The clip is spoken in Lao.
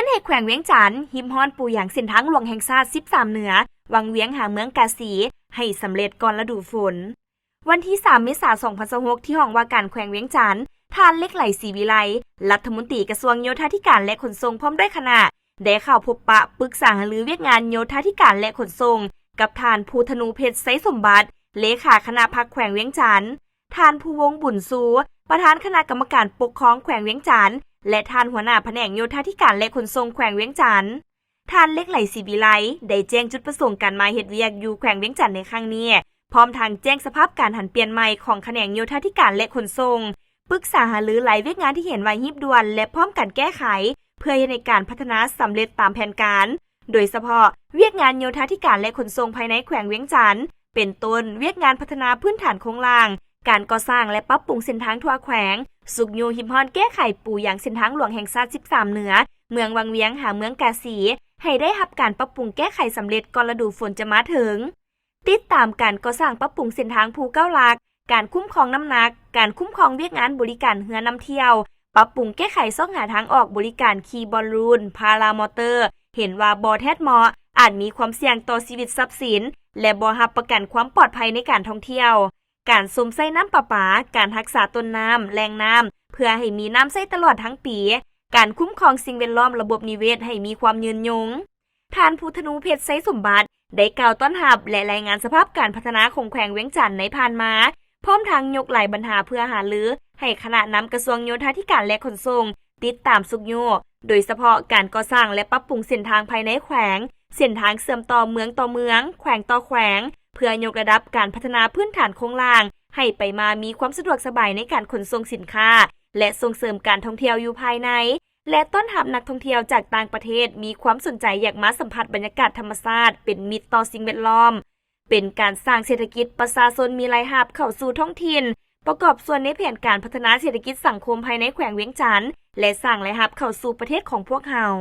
ຕະແຂວງວຽງຈັນ ຮີບຮ້ອນປູຢາງເສັ້ນທາງຫຼວງແຫ່ງຊາດສິບສາມເໜືອ ວັງວຽງຫາເມືອງກາສີ ໃຫ້ສຳເລັດກ່ອນລະດູຝົນ. ວັນທີສາມ ເມສາ ສອງພັນຊາວຫົກ ທີ່ຫ້ອງວ່າການແຂວງວຽງຈັນ, ທ່ານ ເລັກໄຫຼ ສີວິໄລ ລັດຖະມົນຕີກະຊວງໂຍທາທິການ ແລະ ຂົນສົ່ງ ພ້ອມດ້ວຍຄະນະ ໄດ້ເຂົ້າພົບປະປຶກສາຫາລືວຽກງານໂຍທາທິການ ແລະ ຂົນສົ່ງ ກັບທ່ານ ພູທະນູເພັດ ໄຊສົມບັດ ເລຂາຄະນະພັກແຂວງວຽງຈັນ, ທ່ານ ພູວົງ ບຸນຊູ ປະທານຄະນະກຳມະການປົກຄອງແຂວງວຽງຈັນ ແລະ ທ່ານຫົວໜ້າພະແນກໂຍທາທິການ ແລະ ຂົນສົ່ງແຂວງວຽງຈັນ. ທ່ານ ເລັກໄຫຼ ສີວິໄລ ໄດ້ແຈ້ງຈຸດປະສົງການມາເຮັດວຽກຢູ່ແຂວງວຽງຈັນໃນຄັ້ງນີ້, ພ້ອມທັງແຈ້ງສະພາບການຫັນປ່ຽນໃໝ່ຂອງຂະແໜງໂຍທາທິການ ແລະ ຂົນສົ່ງ, ປຶກສາຫາລືຫຼາຍວຽກງານທີ່ເຫັນວ່າຮີບດ່ວນ ແລະ ພ້ອມກັນແກ້ໄຂ ເພື່ອເຮັດໃຫ້ການພັດທະນາສຳເລັດຕາມແຜນການ, ໂດຍສະເພາະວຽກງານໂຍທາທິການ ແລະ ຂົນສົ່ງພາຍໃນແຂວງວຽງຈັນ ເປັນຕົ້ນ ວຽກງານພັດທະນາພື້ນຖານໂຄງລ່າງ, ການກໍ່ສ້າງ ແລະ ປັບປຸງເສັ້ນທາງທົ່ວແຂວງ, ຊຸກຍູ້ຮີບຮ້ອນແກ້ໄຂປູຢາງເສັ້ນທາງຫຼວງແຫ່ງຊາດສິບສາມເໜືອ ເມືອງວັງວຽງຫາເມືອງກາສີ ໃຫ້ໄດ້ຮັບການປັບປຸງແກ້ໄຂສຳເລັດກ່ອນລະດູຝົນຈະມາເຖິງ. ຕິດຕາມການກໍ່ສ້າງປັບປຸງເສັ້ນທາງພູເກົ້າຫຼັກ, ການຄຸ້ມຄອງນ້ຳໜັກ, ການຄຸ້ມຄອງວຽກງານບໍລິການເຮືອນຳທ່ຽວ, ປັບປຸງແກ້ໄຂຊອກຫາທາງອອກບໍລິການຂີ່ບອນລູນ, ພາລາມໍເຕີ, ເຫັນວ່າບໍ່ແທດເໝາະ, ອາດມີຄວາມສ່ຽງຕໍ່ຊີວິດຊັບສິນ ແລະ ບໍ່ຮັບປະກັນຄວາມປອດໄພໃນການທ່ອງທ່ຽວ, ການຊົມໃຊ້ນ້ຳປະປາ, ການຮັກສາຕົ້ນນ້ຳ, ແຫຼ່ງນ້ຳ ເພື່ອໃຫ້ມີນ້ຳໃຊ້ຕະຫຼອດທັງປີ, ການຄຸ້ມຄອງສິ່ງແວດລ້ອມ, ລະບົບນິເວດໃຫ້ມີຄວາມຍືນຍົງ. ທ່ານ ພູທະນູເພັດ ໄຊສົມບັດ ໄດ້ກ່າວຕ້ອນຮັບ ແລະ ລາຍງານສະພາບການພັດທະນາຂອງແຂວງວຽງຈັນໃນຜ່ານມາ, ພ້ອມທັງຍົກຫຼາຍບັນຫາເພື່ອຫາລືໃຫ້ຄະນະນຳກະຊວງໂຍທາທິການ ແລະ ຂົນສົ່ງ ຕິດຕາມຊຸກຍູ້, ໂດຍສະເພາະການກໍ່ສ້າງ ແລະ ປັບປຸງເສັ້ນທາງພາຍໃນແຂວງ, ເສັ້ນທາງເຊື່ອມຕໍ່ເມືອງຕໍ່ເມືອງ, ແຂວງຕໍ່ແຂວງ, ເພື່ອຍົກລະດັບການພັດທະນາພື້ນຖານໂຄງລ່າງໃຫ້ໄປມາມີຄວາມສະດວກສະບາຍໃນການຂົນສົ່ງສິນຄ້າ ແລະ ສົ່ງເສີມການທ່ອງທ່ຽວຢູ່ພາຍໃນ ແລະ ຕ້ອນຮັບນັກທ່ອງທ່ຽວຈາກຕ່າງປະເທດມີຄວາມສົນໃຈຢາກມາສຳຜັດບັນຍາກາດທຳມະຊາດເປັນມິດຕໍ່ສິ່ງແວດລ້ອມ, ເປັນການສ້າງເສດຖະກິດປະຊາຊົນມີລາຍຮັບເຂົ້າສູ່ທ້ອງຖິ່ນ, ປະກອບສ່ວນໃນແຜນການພັດທະນາເສດຖະກິດສັງຄົມພາຍໃນແຂວງວຽງຈັນ ແລະ ສ້າງລາຍຮັບເຂົ້າສູ່ປະເທດຂອງພວກເຮົາ.